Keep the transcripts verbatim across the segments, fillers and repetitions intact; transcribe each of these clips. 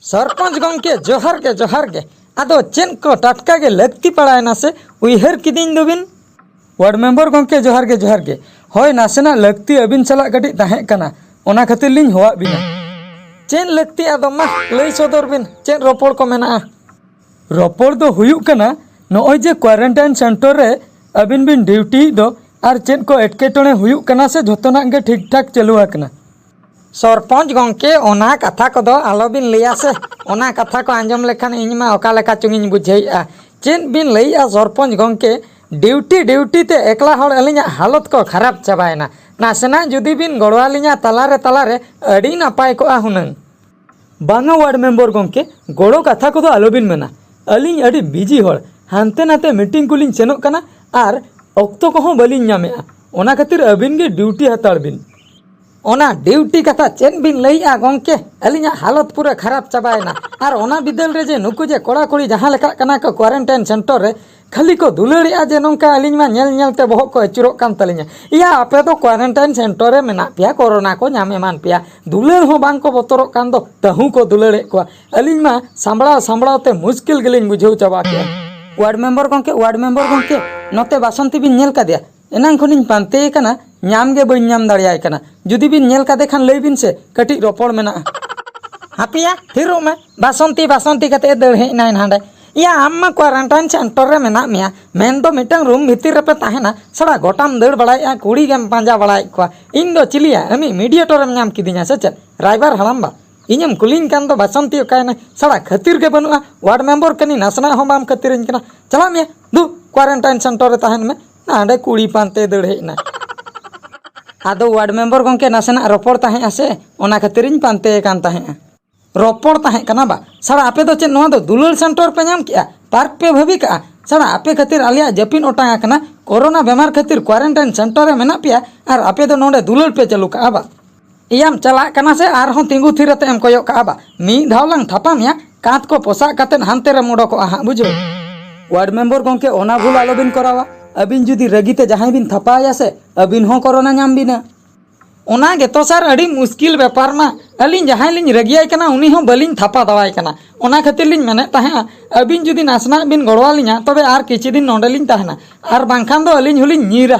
ᱥᱚᱨᱯᱚᱧᱪ ᱜᱚᱢᱠᱮ, ᱡᱚᱦᱟᱨ ᱜᱮ, ᱡᱚᱦᱟᱨ ᱜᱮ᱾ ᱟᱫᱚ ᱪᱮᱫ ᱠᱚ ᱴᱟᱴᱠᱟ ᱜᱮ ᱞᱟᱹᱠᱛᱤ ᱯᱟᱲᱟᱣᱮᱱᱟ ᱥᱮ ᱩᱭᱦᱟᱹᱨ ᱠᱤᱫᱤᱧ ᱫᱚᱵᱤᱱ? ᱣᱟᱨᱰ ᱢᱮᱢᱵᱚᱨ ᱜᱚᱢᱠᱮ, ᱡᱚᱦᱟᱨ ᱜᱮ, ᱡᱚᱦᱟᱨ ᱜᱮ᱾ ᱦᱳᱭ, ᱱᱟᱥᱮᱱᱟᱜ ᱞᱟᱹᱠᱛᱤ ᱟᱹᱵᱤᱱ ᱥᱟᱞᱟᱜ ᱠᱟᱹᱴᱤᱡ ᱛᱟᱦᱮᱸ ᱠᱟᱱᱟ, ᱚᱱᱟ ᱠᱷᱟᱹᱛᱤᱨ ᱞᱤᱧ ᱦᱚᱦᱚᱣᱟᱫ ᱵᱤᱱᱟ᱾ ᱪᱮᱫ ᱞᱟᱹᱠᱛᱤ? ᱟᱫᱚ ᱢᱟ ᱞᱟᱹᱭ ᱥᱚᱫᱚᱨ ᱵᱤᱱ, ᱪᱮᱫ ᱨᱚᱯᱚᱲ ᱠᱚ ᱢᱮᱱᱟᱜᱼᱟ? ᱨᱚᱯᱚᱲ ᱫᱚ ᱦᱩᱭᱩᱜ ᱠᱟᱱᱟ, ᱱᱚᱜᱼᱚᱭ ᱡᱮ ᱠᱣᱟᱨᱮᱱᱴᱟᱭᱤᱱ ᱥᱮᱱᱴᱟᱨ ᱨᱮ ᱟᱹᱵᱤᱱ ᱵᱤᱱ ᱰᱤᱭᱩᱴᱤᱭᱮᱫ ᱫᱚ, ᱟᱨ ᱪᱮᱫ ᱠᱚ ᱮᱴᱠᱮᱴᱚᱬᱮ ᱦᱩᱭᱩᱜ ᱠᱟᱱᱟ ᱥᱮ ᱡᱷᱚᱛᱚᱱᱟᱜ ᱜᱮ ᱴᱷᱤᱠ ᱴᱷᱟᱠ ᱪᱟᱹᱞᱩ ᱟᱠᱟᱱᱟ? ᱥᱚᱨᱯᱚᱧᱪ ᱜᱚᱢᱠᱮ, ᱚᱱᱟ ᱠᱟᱛᱷᱟ ᱠᱚᱫᱚ ᱟᱞᱚᱵᱤᱱ ᱞᱟᱹᱭᱟ ᱥᱮ᱾ ᱚᱱᱟ ᱠᱟᱛᱷᱟ ᱠᱚ ᱟᱸᱡᱚᱢ ᱞᱮᱠᱷᱟᱱ ᱤᱧ ᱢᱟ ᱚᱠᱟ ᱞᱮᱠᱟ ᱪᱚᱝ ᱤᱧ ᱵᱩᱡᱷᱟᱹᱣᱮᱫᱼᱟ᱾ ᱪᱮᱫ ᱵᱤᱱ ᱞᱟᱹᱭᱮᱫᱼᱟ ᱥᱚᱨᱯᱚᱧᱪ ᱜᱚᱢᱠᱮ? ᱰᱤᱭᱩᱴᱤ ᱰᱤᱭᱩᱴᱤ ᱛᱮ ᱮᱠᱞᱟ ᱦᱚᱲ ᱟᱹᱞᱤᱧᱟᱜ ᱦᱟᱞᱚᱛ ᱠᱚ ᱠᱷᱟᱨᱟᱯ ᱪᱟᱵᱟᱭᱮᱱᱟ᱾ ᱱᱟᱥᱮᱱᱟᱜ ᱡᱩᱫᱤ ᱵᱤᱱ ᱜᱚᱲᱚ ᱟᱹᱞᱤᱧᱟ ᱛᱟᱞᱟᱨᱮ ᱛᱟᱞᱟᱨᱮ, ᱟᱹᱰᱤ ᱱᱟᱯᱟᱭ ᱠᱚᱜᱼᱟ ᱦᱩᱱᱟᱹᱝ᱾ ᱵᱟᱝᱟ ᱣᱟᱨᱰ ᱢᱮᱢᱵᱚᱨ ᱜᱚᱢᱠᱮ, ᱜᱚᱲᱚ ᱠᱟᱛᱷᱟ ᱠᱚᱫᱚ ᱟᱞᱚᱵᱤᱱ ᱢᱮᱱᱟ᱾ ᱟᱹᱞᱤᱧ ᱟᱹᱰᱤ ᱵᱤᱡᱤ ᱦᱚᱲ, ᱦᱟᱱᱛᱮ ᱱᱟᱛᱮ ᱢᱤᱴᱤᱝ ᱠᱚᱞᱤᱧ ᱥᱮᱱᱚᱜ ᱠᱟᱱᱟ ᱟᱨ ᱚᱠᱛᱚ ᱠᱚᱦᱚᱸ ᱵᱟᱹᱞᱤᱧ ᱧᱟᱢᱮᱜᱼᱟ᱾ ᱚᱱᱟ ᱠᱷᱟᱹᱛᱤᱨ ᱟᱹᱵᱤᱱ ᱜᱮ ᱰᱤᱭᱩᱴᱤ ᱦᱟᱛᱟᱲ ᱵᱤᱱ᱾ ᱚᱱᱟ ᱰᱤᱭᱩᱴᱤ ᱠᱟᱛᱷᱟ ᱪᱮᱫ ᱵᱤᱱ ᱞᱟᱹᱭᱮᱜᱼᱟ ᱜᱚᱢᱠᱮ? ᱟᱹᱞᱤᱧᱟᱜ ᱦᱟᱞᱚᱛ ᱯᱩᱨᱟᱹ ᱠᱷᱟᱨᱟᱯ ᱪᱟᱵᱟᱭᱮᱱᱟ᱾ ᱟᱨ ᱚᱱᱟ ᱵᱤᱫᱟᱹᱞ ᱨᱮ ᱡᱮ ᱱᱩᱠᱩ ᱡᱮ ᱠᱚᱲᱟ ᱠᱩᱲᱤ ᱡᱟᱦᱟᱸ ᱞᱮᱠᱟᱜ ᱠᱟᱱᱟ ᱠᱚ ᱠᱣᱟᱨᱮᱱᱴᱟᱭᱤᱱ ᱥᱮᱱᱴᱟᱨ ᱨᱮ, ᱠᱷᱟᱹᱞᱤ ᱠᱚ ᱫᱩᱞᱟᱹᱲᱮᱜᱼᱟ ᱡᱮ ᱱᱚᱝᱠᱟ, ᱟᱹᱞᱤᱧ ᱢᱟ ᱧᱮᱞ ᱧᱮᱞ ᱛᱮ ᱵᱚᱦᱚᱜ ᱠᱚ ᱟᱹᱪᱩᱨᱚᱜ ᱠᱟᱱ ᱛᱟᱹᱞᱤᱧᱟ᱾ ᱤᱭᱟ, ᱟᱯᱮ ᱫᱚ ᱠᱣᱟᱨᱮᱱᱴᱟᱭᱤᱱ ᱥᱮᱱᱴᱟᱨ ᱨᱮ ᱢᱮᱱᱟᱜ ᱯᱮᱭᱟ, ᱠᱳᱨᱳᱱᱟ ᱠᱚ ᱧᱟᱢ ᱮᱢᱟᱱ ᱯᱮᱭᱟ, ᱫᱩᱞᱟᱹᱲ ᱦᱚᱸ ᱵᱟᱝ ᱠᱚ ᱵᱚᱛᱚᱨᱚᱜ ᱠᱟᱱ ᱫᱚ, ᱛᱟᱹᱦᱩ ᱠᱚ ᱫᱩᱞᱟᱹᱲᱮᱫ ᱠᱚᱣᱟ᱾ ᱟᱹᱞᱤᱧ ᱢᱟ ᱥᱟᱢᱵᱲᱟᱣ ᱥᱟᱢᱵᱲᱟᱣ ᱛᱮ ᱢᱩᱥᱠᱤᱞ ᱜᱮᱞᱤᱧ ᱵᱩᱡᱷᱟᱹᱣ ᱪᱟᱵᱟ ᱠᱮᱜᱼᱟ᱾ ᱣᱟᱨᱰ ᱢᱮᱢᱵᱚᱨ ᱜᱚᱢᱠᱮ, ᱣᱟᱨᱰ ᱢᱮᱢᱵᱚᱨ ᱜᱚᱢᱠᱮ, ᱱᱚᱛᱮ ᱵᱟᱥᱚᱱᱛᱤ ᱵᱤᱱ ᱧᱮᱞ ᱠᱟᱫᱮᱭᱟ? ᱮᱱᱟᱝ ᱠᱷᱚᱱᱤᱧ ᱯᱟᱱᱛᱮᱭᱮ ᱠᱟᱱᱟ, ᱧᱟᱢ ᱜᱮ ᱵᱟᱹᱧ ᱧᱟᱢ ᱫᱟᱲᱮᱭᱟᱭ ᱠᱟᱱᱟ᱾ ᱡᱩᱫᱤ ᱵᱤᱱ ᱧᱮᱞ ᱠᱟᱫᱮ ᱠᱷᱟᱱ ᱞᱟᱹᱭ ᱵᱤᱱ ᱥᱮ, ᱠᱟᱹᱴᱤᱡ ᱨᱚᱯᱚᱲ ᱢᱮᱱᱟᱜᱼᱟ᱾ ᱦᱟᱯᱮᱭᱟ, ᱛᱷᱤᱨᱚᱜ ᱢᱮ᱾ ᱵᱟᱥᱚᱱᱛᱤ, ᱵᱟᱥᱚᱱᱛᱤ ᱠᱟᱛᱮ ᱮ ᱫᱟᱹᱲ ᱦᱮᱡ ᱮᱱᱟᱭ ᱱᱟᱸᱰᱮ᱾ ᱤᱭᱟ, ᱟᱢ ᱢᱟ ᱠᱣᱟᱨᱮᱱᱴᱟᱭᱤᱱ ᱥᱮᱱᱴᱟᱨ ᱨᱮ ᱢᱮᱱᱟᱜ ᱢᱮᱭᱟ, ᱢᱮᱱ ᱫᱚ ᱢᱤᱫᱴᱟᱝ ᱨᱩᱢ ᱵᱷᱤᱛᱤᱨ ᱨᱮᱯᱮ ᱛᱟᱦᱮᱱᱟ, ᱥᱟᱲᱟ ᱜᱚᱴᱟᱢ ᱫᱟᱹᱲ ᱵᱟᱲᱟᱭᱮᱫᱼᱟ, ᱠᱩᱲᱤ ᱜᱮᱢ ᱯᱟᱸᱡᱟ ᱵᱟᱲᱟᱭᱮᱫ ᱠᱚᱣᱟ᱾ ᱤᱧ ᱫᱚ ᱪᱤᱞᱤᱭᱟ, ᱟᱢᱤᱡ ᱢᱤᱰᱤᱭᱮᱴᱚᱨ ᱮᱢ ᱧᱟᱢ ᱠᱤᱫᱤᱧᱟ ᱥᱮ ᱪᱮᱫ? ᱨᱟᱭᱵᱟᱨ ᱦᱟᱲᱟᱢᱵᱟ, ᱤᱧᱮᱢ ᱠᱩᱞᱤᱧ ᱠᱟᱱ ᱫᱚ ᱵᱟᱥᱚᱱᱛᱤ ᱚᱠᱟᱭᱮᱱᱟᱭ? ᱥᱟᱲᱟ ᱠᱷᱟᱹᱛᱤᱨ ᱜᱮ ᱵᱟᱹᱱᱩᱜᱼᱟ, ᱣᱟᱨᱰ ᱢᱮᱢᱵᱚᱨ ᱠᱟᱹᱱᱟᱹᱧ, ᱱᱟᱥᱮᱱᱟᱜ ᱦᱚᱸ ᱵᱟᱢ ᱠᱷᱟᱹᱛᱤᱨᱟᱹᱧ ᱠᱟᱱᱟ᱾ ᱪᱟᱞᱟᱜ ᱢᱮᱭᱟ, ᱫᱩ, ᱠᱣᱟᱨᱮᱱᱴᱟᱭᱤᱱ ᱥᱮᱱᱴᱟᱨ ᱨᱮ ᱛᱟᱦᱮᱱ ᱢᱮ᱾ ᱱᱟᱸᱰᱮ ᱠᱩᱲᱤ ᱯᱟᱱᱛᱮ ᱫᱟᱹᱲ ᱦᱮᱡ ᱮᱱᱟ᱾ ᱟᱫᱚ ᱣᱟᱨᱰ ᱢᱮᱢᱵᱚᱨ ᱜᱚᱢᱠᱮ, ᱱᱟᱥᱮᱱᱟᱜ ᱨᱚᱯᱚᱲ ᱛᱟᱦᱮᱸᱜᱼᱟ ᱥᱮ, ᱚᱱᱟ ᱠᱷᱟᱹᱛᱤᱨᱤᱧ ᱯᱟᱱᱛᱮ ᱟᱠᱟᱱ ᱛᱟᱦᱮᱸᱜᱼᱟ᱾ ᱨᱚᱯᱚᱲ ᱛᱟᱦᱮᱸ ᱠᱟᱱᱟ ᱵᱟ? ᱥᱟᱲᱟ ᱟᱯᱮ ᱫᱚ ᱪᱮᱫ ᱱᱚᱣᱟ ᱫᱚ ᱫᱩᱞᱟᱹᱲ ᱥᱮᱱᱴᱟᱨ ᱯᱮ ᱧᱟᱢ ᱠᱮᱜᱼᱟ? ᱯᱟᱨᱠ ᱯᱮ ᱵᱷᱟᱹᱵᱤ ᱠᱟᱜᱼᱟ? ᱥᱟᱲᱟ ᱟᱯᱮ ᱠᱷᱟᱹᱛᱤᱨ ᱟᱞᱮᱭᱟᱜ ᱡᱟᱹᱯᱤᱫ ᱚᱴᱟᱝ ᱟᱠᱟᱱᱟ, ᱠᱳᱨᱳᱱᱟ ᱵᱮᱢᱟᱨ ᱠᱷᱟᱹᱛᱤᱨ ᱠᱣᱟᱨᱮᱱᱴᱟᱭᱤᱱ ᱥᱮᱱᱴᱟᱨ ᱨᱮ ᱢᱮᱱᱟᱜ ᱯᱮᱭᱟ ᱟᱨ ᱟᱯᱮ ᱫᱚ ᱱᱚᱰᱮ ᱫᱩᱞᱟᱹᱲ ᱯᱮ ᱪᱟᱹᱞᱩ ᱠᱟᱜᱼᱟ ᱵᱟ? ᱮᱭᱟᱢ ᱪᱟᱞᱟᱜ ᱠᱟᱱᱟ ᱥᱮ ᱟᱨᱦᱚᱸ ᱛᱤᱸᱜᱩ ᱛᱷᱤᱨ ᱟᱛᱮ ᱮᱢ ᱠᱚᱭᱚᱜ ᱠᱟᱜᱼᱟ ᱵᱟ? ᱢᱤᱫ ᱫᱷᱟᱣ ᱞᱟᱝ ᱛᱷᱟᱯᱟ ᱢᱮᱭᱟ, ᱠᱟᱸᱛ ᱠᱚ ᱯᱚᱥᱟᱜ ᱠᱟᱛᱮᱫ ᱦᱟᱱᱛᱮ ᱨᱮᱢ ᱩᱰᱚᱠᱚᱜᱼᱟ ᱦᱟᱸᱜ, ᱵᱩᱡᱷᱟᱹᱣ? ᱣᱟᱨᱰ ᱢᱮᱢᱵᱚᱨ ᱜᱚᱢᱠᱮ, ᱚᱱᱟ ᱵᱷᱩᱞ ᱟᱞᱚᱵᱤᱱ ᱠᱚᱨᱟᱣᱟ᱾ ᱟᱹᱵᱤᱱ ᱡᱩᱫᱤ ᱨᱟᱹᱜᱤᱛᱮ ᱡᱟᱦᱟᱸᱭ ᱵᱤᱱ ᱛᱷᱟᱯᱟᱭᱟ ᱥᱮ, ᱟᱹᱵᱤᱱ ᱦᱚᱸ ᱠᱳᱨᱳᱱᱟ ᱧᱟᱢ ᱵᱤᱱᱟ᱾ ᱚᱱᱟ ᱜᱮᱛᱚ ᱥᱟᱨ, ᱟᱹᱰᱤ ᱢᱩᱥᱠᱤᱞ ᱵᱮᱯᱟᱨ ᱢᱟ᱾ ᱟᱹᱞᱤᱧ ᱡᱟᱦᱟᱸᱭ ᱞᱤᱧ ᱨᱟᱹᱜᱤᱭᱟᱭ ᱠᱟᱱᱟ, ᱩᱱᱤ ᱦᱚᱸ ᱵᱟᱹᱞᱤᱧ ᱛᱷᱟᱯᱟ ᱫᱟᱣᱟᱭ ᱠᱟᱱᱟ᱾ ᱚᱱᱟ ᱠᱷᱟᱹᱛᱤᱨ ᱞᱤᱧ ᱢᱮᱱᱮᱫ ᱛᱟᱦᱮᱸᱫᱼᱟ, ᱟᱹᱵᱤᱱ ᱡᱩᱫᱤ ᱱᱟᱥᱮᱱᱟᱜ ᱵᱤᱱ ᱜᱚᱲᱚ ᱟᱹᱞᱤᱧᱟ, ᱛᱚᱵᱮ ᱟᱨ ᱠᱤᱪᱷᱩ ᱫᱤᱱ ᱱᱚᱸᱰᱮ ᱞᱤᱧ ᱛᱟᱦᱮᱱᱟ, ᱟᱨ ᱵᱟᱝᱠᱷᱟᱱ ᱫᱚ ᱟᱹᱞᱤᱧ ᱦᱚᱸᱞᱤᱧ ᱧᱤᱨᱟ᱾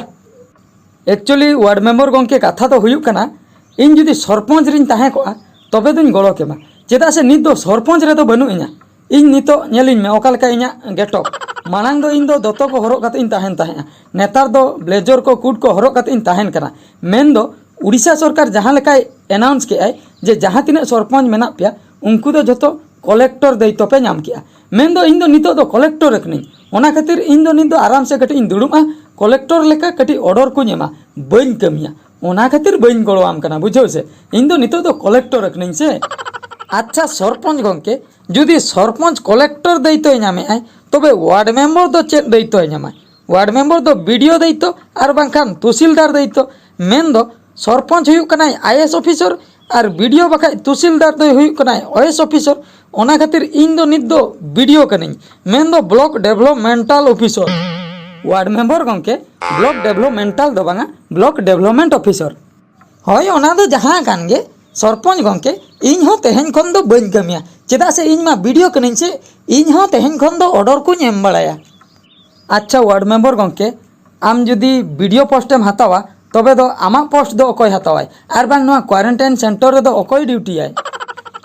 ᱮᱠᱪᱩᱭᱮᱞᱤ ᱣᱟᱨᱰ ᱢᱮᱢᱵᱟᱨ ᱜᱚᱢᱠᱮ, ᱠᱟᱛᱷᱟ ᱫᱚ ᱦᱩᱭᱩᱜ ᱠᱟᱱᱟ, ᱤᱧ ᱡᱩᱫᱤ ᱥᱚᱨᱯᱚᱧᱪ ᱨᱤᱧ ᱛᱟᱦᱮᱸ ᱠᱚᱜᱼᱟ, ᱛᱚᱵᱮ ᱫᱩᱧ ᱜᱚᱲᱚ ᱠᱮᱢᱟ᱾ ᱪᱮᱫᱟᱜ ᱥᱮ ᱱᱤᱛ ᱫᱚ ᱥᱚᱨᱯᱚᱧᱪ ᱨᱮᱫᱚ ᱵᱟᱹᱱᱩᱜ ᱤᱧᱟ᱾ ᱤᱧ ᱱᱤᱛᱚᱜ ᱧᱮᱞᱤᱧ ᱢᱮ, ᱚᱠᱟ ᱞᱮᱠᱟ ᱤᱧᱟᱹᱜ ᱜᱮᱴᱚᱯ᱾ ᱢᱟᱲᱟᱝ ᱫᱚ ᱤᱧ ᱫᱚ ᱫᱚᱛᱚ ᱠᱚ ᱦᱚᱨᱚᱜ ᱠᱟᱛᱮ ᱤᱧ ᱛᱟᱦᱮᱱ ᱛᱟᱦᱮᱸᱫᱼᱟ, ᱱᱮᱛᱟᱨ ᱫᱚ ᱵᱞᱮᱡᱚᱨ ᱠᱚ, ᱠᱩᱴ ᱠᱚ ᱦᱚᱨᱚᱜ ᱠᱟᱛᱮ ᱤᱧ ᱛᱟᱦᱮᱱ ᱠᱟᱱᱟ᱾ ᱢᱮᱱᱫᱚ ᱩᱲᱤᱥᱥᱟ ᱥᱚᱨᱠᱟᱨ ᱡᱟᱦᱟᱸ ᱞᱮᱠᱟᱭ ᱮᱱᱟᱣᱩᱱᱥ ᱠᱮᱜᱼᱟᱭ ᱡᱮ ᱡᱟᱦᱟᱸ ᱛᱤᱱᱟᱹᱜ ᱥᱚᱨᱯᱚᱧᱪ ᱢᱮᱱᱟᱜ ᱯᱮᱭᱟ, ᱩᱱᱠᱩ ᱫᱚ ᱡᱷᱚᱛᱚ ᱠᱚᱞᱮᱠᱴᱚᱨ ᱫᱟᱭᱤᱛᱛᱚ ᱯᱮ ᱧᱟᱢ ᱠᱮᱜᱼᱟ᱾ ᱢᱮᱱᱫᱚ ᱤᱧ ᱫᱚ ᱱᱤᱛᱚᱜ ᱫᱚ ᱠᱚᱞᱮᱠᱴᱚᱨ ᱠᱟᱹᱱᱟᱹᱧ᱾ ᱚᱱᱟ ᱠᱷᱟᱹᱛᱤᱨ ᱤᱧ ᱫᱚ ᱱᱤᱛ ᱫᱚ ᱟᱨᱟᱢ ᱥᱮ ᱠᱟᱹᱴᱤᱡ ᱤᱧ ᱫᱩᱲᱩᱵᱼᱟ, ᱠᱚᱞᱮᱠᱴᱚᱨ ᱞᱮᱠᱟ ᱠᱟᱹᱴᱤᱡ ᱚᱰᱚᱨ ᱠᱚᱧ ᱮᱢᱟ, ᱵᱟᱹᱧ ᱠᱟᱹᱢᱤᱭᱟ᱾ ᱚᱱᱟ ᱠᱷᱟᱹᱛᱤᱨ ᱵᱟᱹᱧ ᱜᱚᱲᱚᱣᱟᱢ ᱠᱟᱱᱟ, ᱵᱩᱡᱷᱟᱹᱣ ᱥᱮ? ᱤᱧ ᱫᱚ ᱱᱤᱛᱚᱜ ᱫᱚ ᱠᱚᱞᱮᱠᱴᱚᱨ ᱠᱟᱹᱱᱟᱹᱧ ᱥᱮ᱾ ᱟᱪᱪᱷᱟ ᱥᱚᱨᱯᱚᱧᱪ ᱜᱚᱢᱠᱮ, ᱡᱩᱫᱤ ᱥᱚᱨᱯᱚᱧᱪ ᱠᱚᱞᱮᱠᱴᱚᱨ ᱫᱟᱭᱤᱛᱛᱚᱭ ᱧᱟᱢᱮᱜᱼᱟᱭ, ᱛᱚᱵᱮ ᱣᱟᱨᱰ ᱢᱮᱢᱵᱚᱨ ᱫᱚ ᱪᱮᱫ ᱫᱟᱭᱤᱛᱛᱚᱭ ᱧᱟᱢᱟ? ᱣᱟᱨᱰ ᱢᱮᱢᱵᱚᱨ ᱫᱚ ᱵᱤᱰᱤᱳ ᱫᱟᱭᱤᱛᱛᱚ ᱟᱨ ᱵᱟᱝᱠᱷᱟᱱ ᱛᱩᱥᱤᱞᱫᱟᱨ ᱫᱟᱭᱤᱛᱛᱚ᱾ ᱢᱮᱱᱫᱚ ᱥᱚᱨᱯᱚᱧᱪ ᱦᱩᱭᱩᱜ ᱠᱟᱱᱟᱭ ᱟᱭᱮᱥ ᱚᱯᱷᱤᱥᱚᱨ ᱟᱨ ᱵᱤᱰᱤᱳ ᱵᱟᱠᱷᱟᱡ ᱛᱩᱥᱤᱞᱫᱟᱨ ᱫᱚᱭ ᱦᱩᱭᱩᱜ ᱠᱟᱱᱟᱭ ᱚᱭᱮᱥ ᱚᱯᱷᱤᱥᱚᱨ᱾ ᱚᱱᱟ ᱠᱷᱟᱹᱛᱤᱨ ᱤᱧ ᱫᱚ ᱱᱤᱛ ᱫᱚ ᱵᱤᱰᱤᱳ ᱠᱟᱹᱱᱟᱹᱧ, ᱢᱮᱱᱫᱚ ᱵᱞᱚᱠ ᱰᱮᱵᱷᱞᱚᱯᱢᱮᱱᱴᱟᱞ ᱚᱯᱷᱤᱥᱚᱨ᱾ ᱣᱟᱨᱰ ᱢᱮᱢᱵᱚᱨ ᱜᱚᱢᱠᱮ, ᱵᱞᱚᱠ ᱰᱮᱵᱷᱞᱚᱯᱢᱮᱱᱴᱟᱞ ᱫᱚ ᱵᱟᱝᱟ, ᱵᱞᱚᱠ ᱰᱮᱵᱷᱞᱚᱯᱢᱮᱱᱴ ᱚᱯᱷᱤᱥᱚᱨ᱾ ᱦᱳᱭ, ᱚᱱᱟ ᱫᱚ ᱡᱟᱦᱟᱸ ᱠᱟᱱ ᱜᱮ, ᱥᱚᱨᱯᱚᱧᱪ ᱜᱚᱢᱠᱮ, ᱤᱧ ᱦᱚᱸ ᱛᱮᱦᱮᱧ ᱠᱷᱚᱱ ᱫᱚ ᱵᱟᱹᱧ ᱠᱟᱹᱢᱤᱭᱟ, ᱪᱮᱫᱟᱜ ᱥᱮ ᱤᱧ ᱢᱟ ᱵᱤᱰᱤᱳ ᱠᱟᱹᱱᱟᱹᱧ ᱥᱮ᱾ ᱤᱧ ᱦᱚᱸ ᱛᱮᱦᱮᱧ ᱠᱷᱚᱱ ᱫᱚ ᱚᱰᱚᱨ ᱠᱚᱧ ᱮᱢ ᱵᱟᱲᱟᱭᱟ᱾ ᱟᱪᱪᱷᱟ ᱣᱟᱨᱰ ᱢᱮᱢᱵᱚᱨ ᱜᱚᱢᱠᱮ, ᱟᱢ ᱡᱩᱫᱤ ᱵᱤᱰᱤᱳ ᱯᱳᱥᱴ ᱮᱢ ᱦᱟᱛᱟᱣᱟ, ᱛᱚᱵᱮ ᱫᱚ ᱟᱢᱟᱜ ᱯᱳᱥᱴ ᱫᱚ ᱚᱠᱚᱭ ᱦᱟᱛᱟᱣᱟᱭ? ᱟᱨ ᱵᱟᱝ ᱱᱚᱣᱟ ᱠᱣᱟᱨᱮᱱᱴᱟᱭᱤᱱ ᱥᱮᱱᱴᱟᱨ ᱨᱮᱫᱚ ᱚᱠᱚᱭ ᱰᱤᱭᱩᱴᱤᱭᱟᱭ?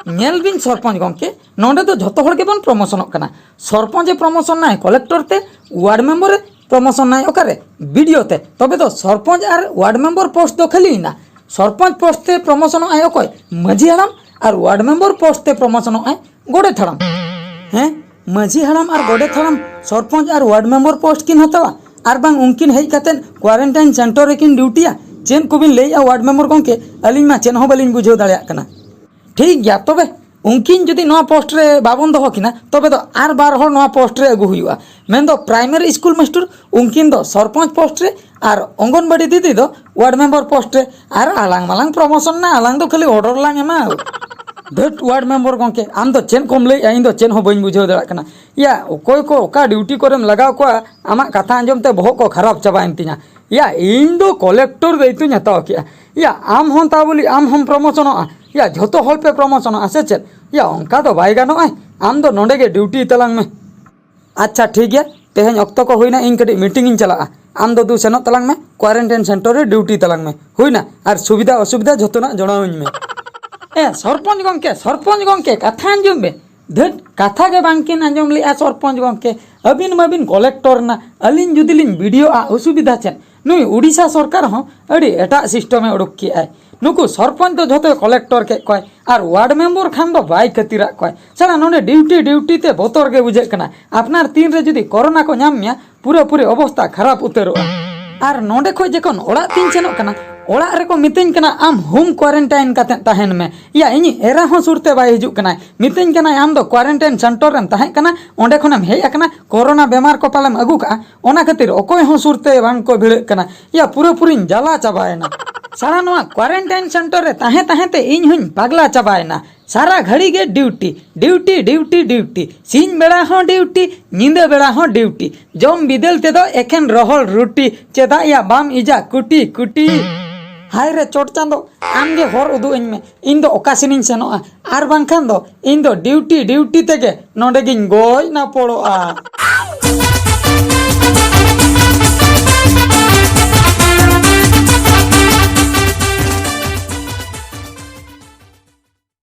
ᱧᱮᱞ ᱵᱤᱱ ᱥᱚᱨᱯᱚᱧᱪ ᱜᱚᱢᱠᱮ, ᱱᱚᱰᱮ ᱫᱚ ᱡᱷᱚᱛᱚ ᱦᱚᱲ ᱜᱮᱵᱚᱱ ᱯᱨᱚᱢᱳᱥᱚᱱᱚᱜ ᱠᱟᱱᱟ᱾ ᱥᱚᱨᱯᱚᱧᱪ ᱮ ᱯᱨᱚᱢᱳᱥᱚᱱᱟᱭ ᱠᱚᱞᱮᱠᱴᱚᱨ ᱛᱮ, ᱣᱟᱨᱰ ᱢᱮᱢᱵᱚᱨ ᱮ ᱯᱨᱚᱢᱳᱥᱚᱱᱟᱭ ᱚᱠᱟᱨᱮ? ᱵᱤᱰᱤᱳ ᱛᱮ᱾ ᱛᱚᱵᱮ ᱫᱚ ᱥᱚᱨᱯᱚᱧᱪ ᱟᱨ ᱣᱟᱨᱰ ᱢᱮᱢᱵᱚᱨ ᱯᱳᱥᱴ ᱫᱚ ᱠᱷᱟᱹᱞᱤᱭᱮᱱᱟ᱾ ᱥᱚᱨᱯᱚᱧᱪ ᱯᱳᱥᱴ ᱛᱮ ᱯᱨᱚᱢᱳᱥᱚᱱᱚᱜ ᱟᱭ ᱚᱠᱚᱭ? ᱢᱟᱹᱡᱷᱤ ᱦᱟᱲᱟᱢ᱾ ᱟᱨ ᱣᱟᱨᱰ ᱢᱮᱢᱵᱚᱨ ᱯᱳᱥᱴ ᱛᱮ ᱯᱨᱚᱢᱳᱥᱚᱱᱚᱜ ᱟᱭ ᱜᱚᱰᱮᱛ ᱦᱟᱲᱟᱢ᱾ ᱦᱮᱸ, ᱢᱟᱹᱡᱷᱤ ᱦᱟᱲᱟᱢ ᱟᱨ ᱜᱚᱰᱮᱛ ᱦᱟᱲᱟᱢ ᱥᱚᱨᱯᱚᱧᱪ ᱟᱨ ᱣᱟᱨᱰ ᱢᱮᱢᱵᱚᱨ ᱯᱳᱥᱴ ᱠᱤᱱ ᱦᱟᱛᱟᱣᱟ, ᱟᱨ ᱵᱟᱝ ᱩᱱᱠᱤᱱ ᱦᱮᱡ ᱠᱟᱛᱮᱫ ᱠᱣᱟᱨᱮᱱᱴᱟᱭᱤᱱ ᱥᱮᱱᱴᱟᱨ ᱨᱮᱠᱤᱱ ᱰᱤᱭᱩᱴᱤᱭᱟ? ᱪᱮᱫ ᱠᱚᱵᱤᱱ ᱞᱟᱹᱭᱮᱜᱼᱟ ᱣᱟᱨᱰ ᱢᱮᱢᱵᱚᱨ ᱜᱚᱢᱠᱮ? ᱟᱹᱞᱤᱧ ᱢᱟ ᱪᱮᱫ ᱦᱚᱸ ᱵᱟᱹᱞᱤᱧ ᱵᱩᱡᱷᱟᱹᱣ ᱫᱟᱲᱮᱭᱟᱜ ᱠᱟᱱᱟ᱾ ᱴᱷᱤᱠ ᱜᱮᱭᱟ, ᱛᱚᱵᱮ ᱩᱱᱠᱤᱱ ᱡᱩᱫᱤ ᱱᱚᱣᱟ ᱯᱳᱥᱴ ᱨᱮ ᱵᱟᱵᱚᱱ ᱫᱚᱦᱚ ᱠᱤᱱᱟ, ᱛᱚᱵᱮ ᱫᱚ ᱟᱨ ᱵᱟᱨ ᱦᱚᱲ ᱱᱚᱣᱟ ᱯᱳᱥᱴ ᱨᱮ ᱟᱹᱜᱩ ᱦᱩᱭᱩᱜᱼᱟ᱾ ᱢᱮᱱᱫᱚ ᱯᱨᱟᱭᱢᱟᱨᱤ ᱥᱠᱩᱞ ᱢᱟᱥᱴᱟᱨ, ᱩᱱᱠᱤᱱ ᱫᱚ ᱥᱚᱨᱯᱚᱧᱪ ᱯᱳᱥᱴ ᱨᱮ, ᱟᱨ ᱚᱝᱜᱚᱱᱵᱟᱲᱤ ᱫᱤᱫᱤ ᱫᱚ ᱣᱟᱨᱰ ᱢᱮᱢᱵᱚᱨ ᱯᱳᱥᱴ ᱨᱮ᱾ ᱟᱨ ᱟᱞᱟᱝ ᱢᱟᱞᱟᱝ ᱯᱨᱚᱢᱳᱥᱚᱱ ᱱᱟ, ᱟᱞᱟᱝ ᱫᱚ ᱠᱷᱟᱹᱞᱤ ᱚᱰᱚᱨ ᱞᱟᱝ ᱮᱢᱟ᱾ ᱫᱷᱟᱹᱴ ᱣᱟᱨᱰ ᱢᱮᱢᱵᱚᱨ ᱜᱚᱢᱠᱮ, ᱟᱢ ᱫᱚ ᱪᱮᱫ ᱠᱚᱢ ᱞᱟᱹᱭᱮᱜᱼᱟ? ᱤᱧ ᱫᱚ ᱪᱮᱫ ᱦᱚᱸ ᱵᱟᱹᱧ ᱵᱩᱡᱷᱟᱹᱣ ᱫᱟᱲᱮᱭᱟᱜ ᱠᱟᱱᱟ᱾ ᱭᱟ, ᱚᱠᱚᱭ ᱠᱚ ᱚᱠᱟ ᱰᱤᱭᱩᱴᱤ ᱠᱚᱨᱮᱢ ᱞᱟᱜᱟᱣ ᱠᱚᱣᱟ, ᱟᱢᱟᱜ ᱠᱟᱛᱷᱟ ᱟᱸᱡᱚᱢ ᱛᱮ ᱵᱚᱦᱚᱜ ᱠᱚ ᱠᱷᱟᱨᱟᱯ ᱪᱟᱵᱟᱭᱮᱱ ᱛᱤᱧᱟ᱾ ᱭᱟ, ᱤᱧ ᱫᱚ ᱠᱚᱞᱮᱠᱴᱚᱨ ᱫᱟᱭᱤᱛᱛᱚᱧ ᱦᱟᱛᱟᱣ ᱠᱮᱜᱼᱟ᱾ ᱭᱟ, ᱟᱢ ᱦᱚᱸ ᱛᱟ ᱵᱚᱞᱮ ᱟᱢ ᱦᱚᱸᱢ ᱯᱨᱚᱢᱳᱥᱚᱱᱚᱜᱼᱟ? ᱭᱟ, ᱡᱷᱚᱛᱚ ᱦᱚᱲ ᱯᱮ ᱯᱨᱚᱢᱳᱥᱚᱱᱚᱜᱼᱟ ᱥᱮ ᱪᱮᱫ? ᱭᱟ, ᱚᱱᱠᱟ ᱫᱚ ᱵᱟᱭ ᱜᱟᱱᱚᱜᱼᱟ᱾ ᱟᱢ ᱫᱚ ᱱᱚᱰᱮ ᱜᱮ ᱰᱤᱭᱩᱴᱤ ᱛᱟᱞᱟᱝ ᱢᱮ᱾ ᱟᱪᱪᱷᱟ, ᱴᱷᱤᱠ ᱜᱮᱭᱟ, ᱛᱮᱦᱮᱧ ᱚᱠᱛᱚ ᱠᱚ ᱦᱩᱭᱱᱟ, ᱤᱧ ᱠᱟᱹᱴᱤᱡ ᱢᱤᱴᱤᱝ ᱤᱧ ᱪᱟᱞᱟᱜᱼᱟ᱾ ᱟᱢ ᱫᱚ ᱫᱩ ᱥᱮᱱᱚᱜ ᱛᱟᱞᱟᱝ ᱢᱮ, ᱠᱳᱣᱟᱨᱮᱱᱴᱟᱭᱤᱱ ᱥᱮᱱᱴᱟᱨ ᱨᱮ ᱰᱤᱭᱩᱴᱤ ᱛᱟᱞᱟᱝ ᱢᱮ᱾ ᱦᱩᱭᱱᱟ? ᱟᱨ ᱥᱩᱵᱤᱫᱷᱟ ᱚᱥᱩᱵᱤᱫᱷᱟ ᱡᱷᱚᱛᱚᱱᱟᱜ ᱡᱚᱲᱟᱣᱟᱹᱧ ᱢᱮ᱾ ᱮ ᱥᱚᱨᱯᱚᱧᱪ ᱜᱚᱢᱠᱮ, ᱥᱚᱨᱯᱚᱧᱪ ᱜᱚᱢᱠᱮ, ᱠᱟᱛᱷᱟ ᱟᱸᱡᱚᱢ ᱵᱮ᱾ ᱫᱷᱟᱹᱴ, ᱠᱟᱛᱷᱟ ᱜᱮ ᱵᱟᱝ ᱠᱤᱱ ᱟᱸᱡᱚᱢ ᱞᱮᱜᱼᱟ ᱥᱚᱨᱯᱚᱧᱪ ᱜᱚᱢᱠᱮ᱾ ᱟᱹᱵᱤᱱ ᱢᱟᱵᱤᱱ ᱠᱚᱞᱮᱠᱴᱚᱨ ᱱᱟ, ᱟᱹᱞᱤᱧ ᱡᱩᱫᱤ ᱞᱤᱧ ᱵᱤᱰᱤᱭᱳᱜᱼᱟ, ᱚᱥᱩᱵᱤᱫᱷᱟ ᱪᱮᱫ? ᱱᱩᱭ ᱳᱰᱤᱥᱟ ᱥᱚᱨᱠᱟᱨ ᱦᱚᱸ ᱟᱹᱰᱤ ᱮᱴᱟᱜ ᱥᱤᱥᱴᱮᱢᱮ ᱩᱰᱩᱠ ᱠᱮᱜᱼᱟᱭ᱾ ᱱᱩᱠᱩ ᱥᱚᱨᱯᱚᱧᱪ ᱫᱚ ᱡᱷᱚᱛᱚᱭ ᱠᱚᱞᱮᱠᱴᱚᱨ ᱠᱮᱫ ᱠᱚᱣᱟᱭ, ᱟᱨ ᱣᱟᱨᱰ ᱢᱮᱢᱵᱚᱨ ᱠᱷᱟᱱ ᱫᱚ ᱵᱟᱭ ᱠᱷᱟᱹᱛᱤᱨᱟᱜ ᱠᱚᱣᱟᱭ᱾ ᱥᱟᱞᱟ, ᱱᱚᱰᱮ ᱰᱤᱭᱩᱴᱤ ᱰᱤᱭᱩᱴᱤ ᱛᱮ ᱵᱚᱛᱚᱨ ᱜᱮ ᱵᱩᱡᱷᱟᱹᱜ ᱠᱟᱱᱟ᱾ ᱟᱯᱱᱟᱨ ᱛᱤᱱ ᱨᱮ ᱡᱩᱫᱤ ᱠᱳᱨᱳᱱᱟ ᱠᱚ ᱧᱟᱢ ᱢᱮᱭᱟ, ᱯᱩᱨᱟᱹᱯᱩᱨᱤ ᱚᱵᱚᱥᱛᱟ ᱠᱷᱟᱨᱟᱯ ᱩᱛᱟᱹᱨᱚᱜᱼᱟ᱾ ᱟᱨ ᱱᱚᱰᱮ ᱠᱷᱚᱡ ᱡᱚᱠᱷᱚᱱ ᱚᱲᱟᱜ ᱛᱤᱧ ᱥᱮᱱᱚᱜ ᱠᱟᱱᱟ, ᱚᱲᱟᱜ ᱨᱮᱠᱚ ᱢᱤᱛᱟᱹᱧ ᱠᱟᱱᱟ, "ᱟᱢ ᱦᱳᱢ ᱠᱳᱣᱟᱨᱮᱱᱴᱟᱭᱤᱱ ᱠᱟᱛᱮ ᱛᱟᱦᱮᱱ ᱢᱮ᱾" ᱭᱟ, ᱤᱧᱤᱡ ᱮᱨᱟ ᱦᱚᱸ ᱥᱩᱨ ᱛᱮ ᱵᱟᱭ ᱦᱤᱡᱩᱜ ᱠᱟᱱᱟᱭ᱾ ᱢᱤᱛᱟᱹᱧ ᱠᱟᱱᱟᱭ, "ᱟᱢ ᱫᱚ ᱠᱳᱣᱟᱨᱮᱱᱴᱟᱭᱤᱱ ᱥᱮᱱᱴᱟᱨ ᱨᱮᱢ ᱛᱟᱦᱮᱸ ᱠᱟᱱᱟ, ᱚᱸᱰᱮ ᱠᱷᱚᱱᱮᱢ ᱦᱮᱡ ᱟᱠᱟᱱᱟ, ᱠᱳᱨᱳᱱᱟ ᱵᱮᱢᱟᱨ ᱠᱚ ᱯᱟᱞᱮᱢ ᱟᱹᱜᱩ ᱠᱟᱜᱼᱟ, ᱚᱱᱟ ᱠᱷᱟᱹᱛᱤᱨ ᱚᱠᱚᱭ ᱦᱚᱸ ᱥᱩᱨ ᱛᱮ ᱵᱟᱝ ᱠᱚ ᱵᱷᱤᱲᱟᱹᱜ ᱠᱟᱱᱟ᱾" ᱭᱟ, ᱯᱩᱨᱟᱹᱯᱩᱨᱤᱧ ᱡᱟᱞᱟ ᱪᱟᱵᱟᱭᱮᱱᱟ᱾ ᱥᱟᱞᱟ, ᱱᱚᱣᱟ ᱠᱳᱣᱟᱨᱮᱱᱴᱟᱭᱤᱱ ᱥᱮᱱᱴᱟᱨ ᱨᱮ ᱛᱟᱦᱮᱸ ᱛᱟᱦᱮᱸ ᱛᱮ ᱤᱧ ᱦᱚᱸᱧ ᱯᱟᱜᱽᱞᱟ ᱪᱟᱵᱟᱭᱮᱱᱟ᱾ ᱥᱟᱨᱟ ᱜᱷᱟᱹᱲᱤ ᱜᱮ ᱰᱤᱭᱩᱴᱤ, ᱰᱤᱭᱩᱴᱤ, ᱰᱤᱭᱩᱴᱤ, ᱰᱤᱭᱩᱴᱤ᱾ ᱥᱤᱧ ᱵᱮᱲᱟ ᱦᱚᱸ ᱰᱤᱭᱩᱴᱤ, ᱧᱤᱫᱟᱹ ᱵᱮᱲᱟ ᱦᱚᱸ ᱰᱤᱭᱩᱴᱤ᱾ ᱡᱚᱢ ᱵᱤᱫᱟᱹᱞ ᱛᱮᱫᱚ ᱮᱠᱷᱮᱱ ᱨᱚᱦᱚᱲ ᱨᱩᱴᱤ᱾ ᱪᱮᱫᱟᱜ ᱭᱟ ᱵᱟᱢ ᱤᱡᱟ ᱠᱩᱴᱤ, ᱠᱩᱴᱤ? ᱦᱟᱭ ᱨᱮ ᱪᱚᱴ ᱪᱟᱸᱫᱚ, ᱟᱢ ᱜᱮ ᱦᱚᱨ ᱩᱫᱩᱜ ᱟᱹᱧ ᱢᱮ, ᱤᱧ ᱫᱚ ᱚᱠᱟ ᱥᱮᱱᱤᱧ ᱥᱮᱱᱚᱜᱼᱟ? ᱟᱨ ᱵᱟᱝᱠᱷᱟᱱ ᱫᱚ ᱤᱧ ᱫᱚ ᱰᱤᱭᱩᱴᱤ, ᱰᱤᱭᱩᱴᱤ ᱛᱮᱜᱮ ᱱᱚᱰᱮ ᱜᱤᱧ ᱜᱚᱡ ᱱᱟᱯᱚᱲᱚᱜᱼᱟ᱾